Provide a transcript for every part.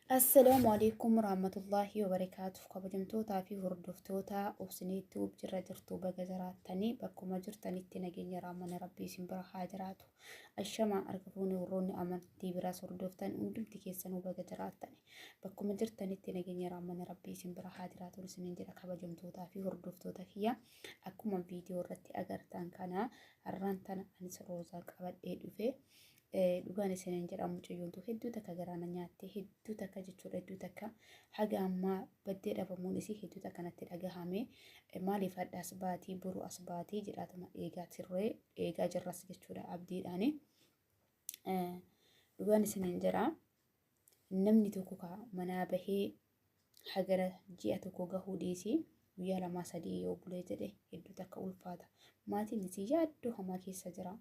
Assalaamu alaikum warahmatullaahi wabarakaatuh. Kabajamtootaa fi hordoftoota Obsinee Tube jirra jirtu, baga jiraattanii, bakkuma jirtanitti nageenya raamana rabbii isin bira haa jiraatu. Ashamaa, harka fuune, warroonni amantii biraas hordoftan hundumti keessanuu baga jiraattani. Bakkuma jirtanitti nageenya raamana rabbii isin bira haa jiraatu isiniin jedha. Kabajamtootaa fi hordoftoota kiyya, akkuma viidiyoo irratti agartan kana har'aan tana anis Roozaa qabadhee dhufe. Dhugaan isiniin jedha, mucayyoontu hedduu takka garaana nyaatte, hedduu takka jechuudha. Hedduu takka haga ammaa baddee dhabamuun isii hedduu takka natti dhagahame. Maaliif hadha as baatii, boru as baatii jedhaatuma eegaa turre, eegaa jirras jechuudha abdiidhaani. Dhugaan isiniin jedha, namni tokko ka manaa bahee hagara ji'a tokko gahuu dhiisii guyyaa lamaa sadii yoo bulee jedhe hedduu takka ulfaata. Maatiin isii yaaddoo hamaa keessa jira.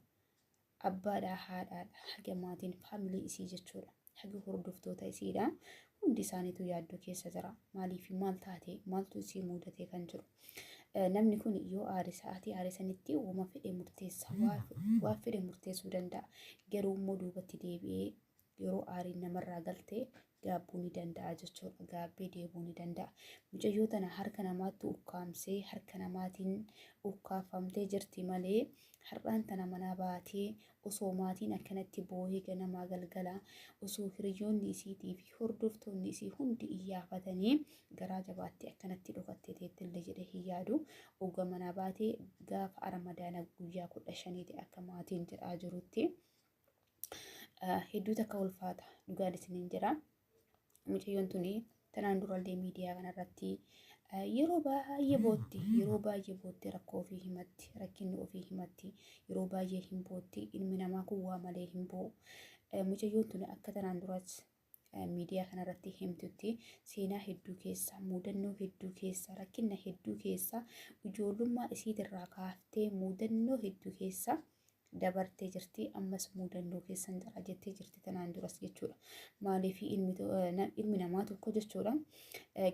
Abbaadhaa, haadhaadha, haga maatiin family isii jechuudha, haga hordoftoota isiidha, hundi isaaniitu yaaddoo keessa jira. Maaliif, maal taate, maaltu isii muudate kan jedhu. Namni kun yoo aare, sa'aatii aare sanitti wama fedhe murteessa, waa fedhe murteessuu danda'a. Garuu immoo duubatti deebi'ee yeroo aariin namarraa galte gaabbuu ni danda'a jechuudha. Gaabbee deebuu ni danda'a. Mucayyoo tana harka namaatti ukkaamsee, harka namaatiin ukkaafamtee jirti malee, har'aan tana manaa baatee osoo maatiin akkanatti boohee ganamaa galgala, osoo hiriyoonni isiitii fi hordoftoonni isii hundi iyyaafatanii, garaa jabaattee akkanatti dhokattee teettillee jedhee hin yaadu. Ogga manaa baatee gaafa Ramadaana guyyaa 15ti akka maatiin jedhaa jirutti. Hedduu takka ulfaata, dhugaan isiniin jira. Mucayyoon tuni tanaan durallee miidiyaa kanarratti yeroo baay'ee bootti, yeroo baay'ee bootti, rakkoo ofii himatti, rakkinni ofii himatti, yeroo baay'ee hin bootti. Ilmi namaa kun waa malee hin boo'u. Mucayyoon tuni akka tanaan duras miidiyaa kanarratti himtutti seenaa hedduu keessa, muudannoo hedduu keessa, rakkinna hedduu keessa, ijoollummaa isiitirraa kaaftee muudannoo hedduu keessa dabartee jirti. Ammas muudannoo keessan jira jettee jirti tanaan duras jechuudha. Maaliif, ilmi namaa tokko jechuudha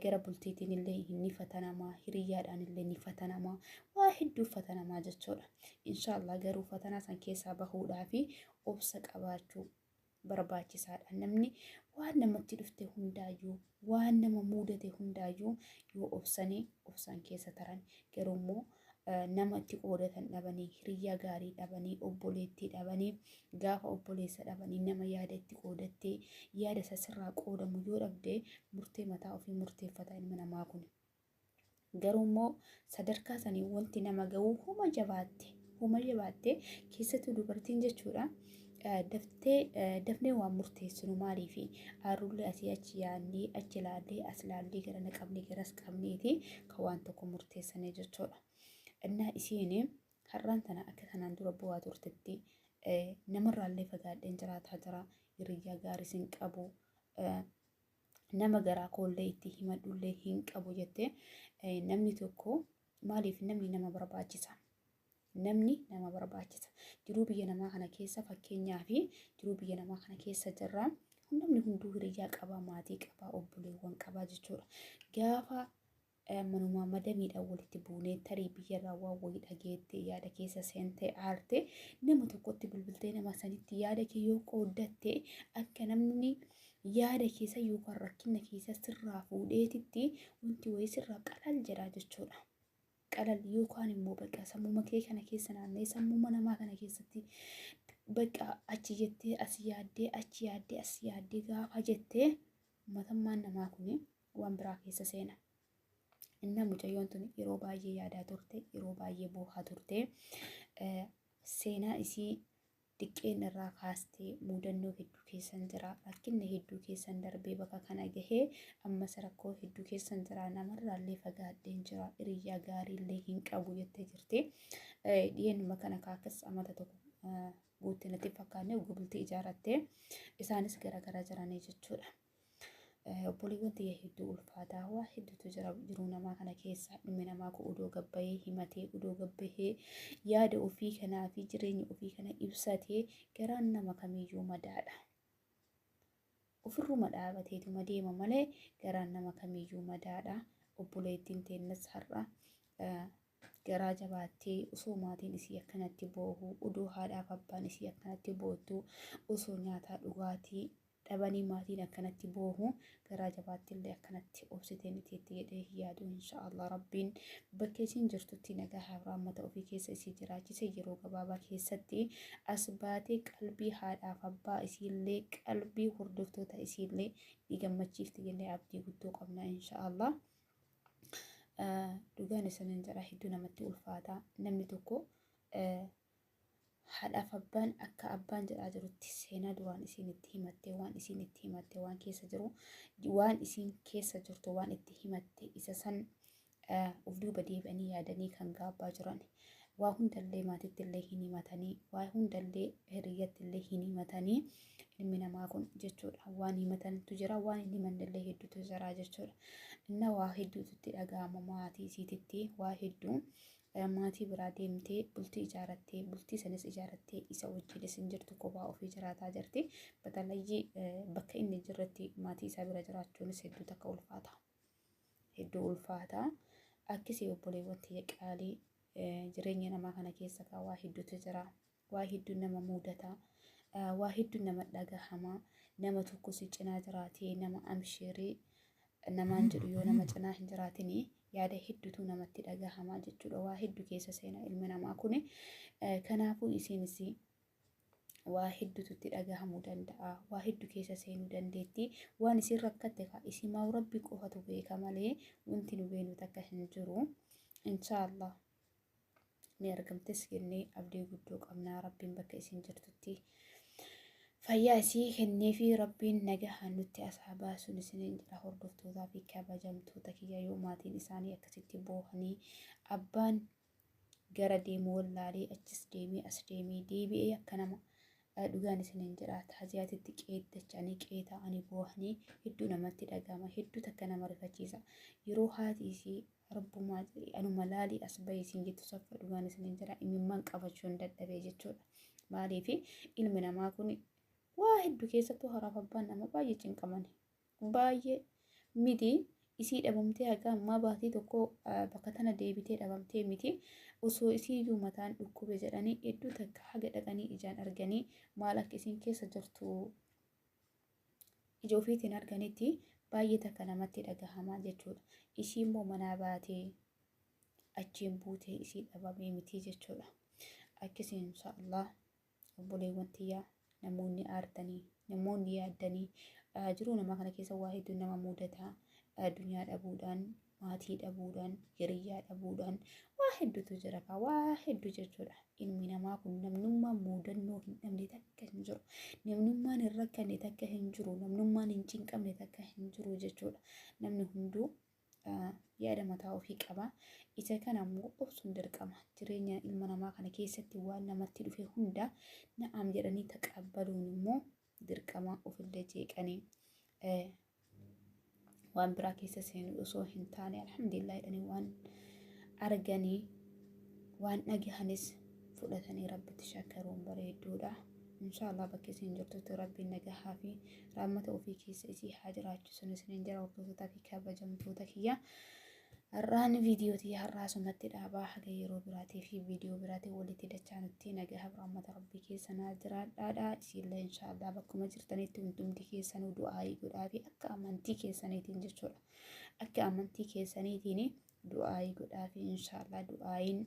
gara bultiitiin illee ni fatanamaa, hiriyyaadhaan illee ni fatanamaa, waa hedduu fatanamaa jechuudha. Inshaallah, garuu fatanaa san keessaa bahuudhaa fi obsa qabaachuu barbaachisaadha. Namni waan namatti dhufte hundaayyuu, waan nama muudate hundaayyuu yoo obsanii obsaan keessa taran, garuu immoo nama itti qoodatan dhabanii, hiriyyaa gaarii dhabanii, obboleettii dhabanii, gaafa obboleessa dhabanii, nama yaada itti qoodattee yaada isa sirraa qoodamu yoo dhabde, murtee mataa ofii murteeffata ilma namaa kun. Garuu immoo sadarkaa sanii wanti nama ga'u huma jabaatte, huma jabaatte, keessattuu dubartiin jechuudha. Daftee dafnee waan murteessinu maaliifi, aarrullee asii achi yaadnee, achi laallee, as laallee, gara na qabnee garas qabneeti kan waan tokko murteessanii jechuudha. Innaa isiin har'aan tana akka kanaan dura bu'aa turtetti namarraallee fagaadheen jiraataa jira. Hiriyyaa gaariis hin qabu. Nama garaa koollee itti himadhullee hin qabu jette. Namni tokko maaliif, namni nama barbaachisa. Namni nama barbaachisa. Jiruu biyya namaa kana keessa, fakkeenyaa fi jiruu biyya namaa kana keessa jirra. Namni hunduu hiriyyaa qaba, maatii qaba, obboleewwan qaba jechuudha. Gaafa manumaa madamiidhaan walitti buunee, tarii biyyarraa waan wayii dhageette, yaada keessa seentee aarte, nama tokkotti bilbiltee nama sanitti yaada kee yoo qooddatte, akka namni yaada keessa yookaan rakkina keessa sirraa fuudheetitti wanti wayii sirraa qalal jedhaa jechuudha. Qalal yookaan immoo bakka sammuma kee kana keessa naanna'ee, sammuma namaa kana keessatti bakka achi jettee as yaaddee, achi yaaddee as yaaddee gaafa jettee, matammaan namaa kun waan biraa keessa seena. Inna mucayyoon tun yeroo baay'ee yaadaa turte, yeroo baay'ee boohaa turte, seenaa isii xiqqeen irraa kaastee muudannoo hedduu keessan jira, rakkinna hedduu keessan darbee bakka kana gahee, ammas rakkoo hedduu keessan jira, namarraallee fagaadheen jira, hiriyyaa gaariillee hin qabu jettee jirti. Dhiyeenuma kana kaakkas amata tokko guutte natti fakkaanne bultii ijaarrattee isaanis garagara jiranii jechuudha. Obboleewwan tiyya, hedduu ulfaataa, waa hedduutu jira jiruu namaa kana keessa. Ilmi namaa kun udoo gabbayee himatee, udoo gabbayee yaada ofii kanaa fi jireenya ofii kana ibsatee, garaan nama kamiyyuu madaadha. Ofirruma dhaabateetuma deema malee garaan nama kamiyyuu madaadha. Obboleettiin teennas har'a garaa jabaattee osoo maatiin isii akkanatti boohu, odoo haadhaaf abbaan isii akkanatti boottu, osoo nyaataa dhugaatii dhabanii maatiin akkanatti boohu garaa jabaatti illee akkanatti obsitee miti itti jedhee hin yaadu. Inshaallah Rabbiin bakka isiin jirtutti nagaa rahmata ofii keessa isii jiraachise yeroo gabaabaa keessatti as baatee qalbii haadhaaf abbaa isiillee qalbii hordoftoota isiillee ni gammachiifti jennee abdii guddoo qabna inshaallah. Dhugaan isiniin jedha, hedduu namatti ulfaata. Namni tokko haadhaaf abbaan akka abbaan jedhaa jirutti seenaa duraan isiin itti himatte, waan isiin itti himatte, waan keessa jiru, waan isiin keessa jirtu, waan itti himatte isa san of duuba deebi'anii yaadanii kan gaabbaa jiran. Waa hundallee maatitti illee hin himatanii, waa hundallee hiriyyatti illee hin himatanii ilmi namaa kun jechuudha. Waan himatantu jira, waan hin himannellee hedduutu jira jechuudha. Inna waa hedduutu itti dhaga'ama maatii isiititti, waa hedduu maatii biraa deemtee bultii ijaarattee, bultii sanis ijaarattee isa wajjinis hin jirtu, kophaa ofii jiraataa jirti. Batalayyii bakka inni jirretti maatii isaa bira jiraachuunis hedduu takka ulfaata. Hedduu ulfaata. Akkasii obboleewwan tiyya qaalii, jireenya namaa kana keessa kaa waa hedduutu jira. Waa hedduun nama mudata. Waa hedduun nama dhagahama. Nama tokko si cinaa jiraatee nama amshiirii namaan jedhu yoo nama cinaa hin jiraatin yaada hedduutu namatti dhagahama jechuudha. Waa hedduu keessa seena ilmi namaa kuni. Kanaafuu isiinis waa hedduutu itti dhagahamuu danda'a. Waa hedduu keessa seenuu dandeetti. Waan isin rakkatte kaa isimaa Rabbi qofatu beeka malee wanti nu beenu takka hin jiru. Inshaallah ni argamtes jennee abdii guddoo qabnaa. Rabbiin bakka isin jirtutti fayyaa isii kennee fi Rabbiin nagahaan nutti asaa baasuun isiniin jira. Hordoftootaa fi kabajamtoota kiyya, yoo maatiin isaanii akkasitti boohanii, abbaan gara deemu wallaalee achis deemee as deemee deebi'ee akka nama, dhugaan isiniin jedha, taaziyaatitti qeeddachanii qe'ee ta'anii boohanii hedduu namatti dhagahama, hedduu takka nama rifachiisa. Yeroo haati isii rabbumaa jedhi anuma laalii as bahi isiin jettu saffa, dhugaan isiniin jedha, imimmaan qabachuun dadhabee jechuudha. Maaliif ilmi namaa kun waa hedduu keessattuu haraaf abbaan nama baay'ee cinqaman baay'ee miti. Isii dhabamtee haga ammaa baatii tokko bakka tana deebitee dhabamtee miti, osoo isii iyyuu mataan dhukkube jedhanii hedduu takka haga dhaqanii ijaan arganii maal akka isiin keessa jirtu ija ofiitiin arganitti baay'ee takka namatti dhagahamaa jechuudha. Isii immoo manaa baatee achiin buutee isii dhabamee miti jechuudha. Akkasii inshaallah obboleewwan tiyyaa, namoonni aartanii, namoonni yaaddanii, jiruu namaa kana keessa waa hedduun nama mudataa. Addunyaa dhabuudhaan, maatii dhabuudhaan, hiriyyaa dhabuudhaan waa hedduutu jira kaa, waa hedduu jechuudha. Ilmi namaa kun namnummaan muudannoo hin dhabne takka hin jiru. Namnummaan hin rakkanne takka hin jiru. Namnummaan hin cinqamne takka hin jiru jechuudha. Namni hunduu yaada mataa ofii qaba. Isa kana immoo obsuun dirqama. Jireenya ilma namaa kana keessatti waan namatti dhufe hunda na'am jedhanii taqabbaluun immoo dirqama. Ofillee jeeqanii waan biraa keessa seenu osoo hin taane, alhamdulillah jedhanii waan arganii waan dhagahanis fudhatanii Rabbitti shakkaruun bareedduudha. Inshaallah bakka isin jirtutti Rabbiin nagahaa fi rahmata ofii keessa isii haa jiraachisu isiniin jira, hordoftootaa fi kabajamtoota kiyya. Har'aan viidiyoo tiyya har'aa asumatti dhaabaa, haga yeroo biraatii fi viidiyoo biraatiin walitti dachaanutti nagaha rahmata Rabbii keessa naa jiraadhaadha. Isiillee inshaallah bakkuma jirtanitti hundumti keessanuu du'aayii godhaa fi akka amantii keessaniitiin jechuudha. Akka amantii keessaniitiin du'aayii godhaa fi inshaallah du'aayiin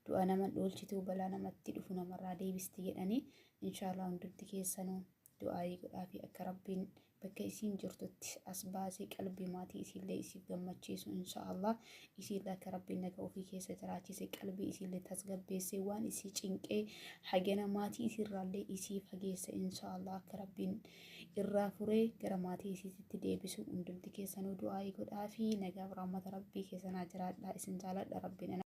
du'a nama dhoolchituu, balaa namatti dhufu namarraa deebisti jedhanii, inshaallah hundumti keessanuu du'aayii godhaa fi akka Rabbiin bakka isiin jirtutti as baasee qalbii maatii isiillee isiif gammachiisu, inshaallah isiillee akka Rabbiin naga ofii keessa jiraachise, qalbii isiillee tasgabbeessee, waan isii cinqee hagana maatii isiirraallee isii fageesse, inshaallah akka Rabbiin irraa furee gara maatii isiititti deebisu hundumti keessanuu du'aayii godhaa fi nagaa rahmata Rabbii keessanaa jiraadhaa. Isin jaaladha. Rabbiin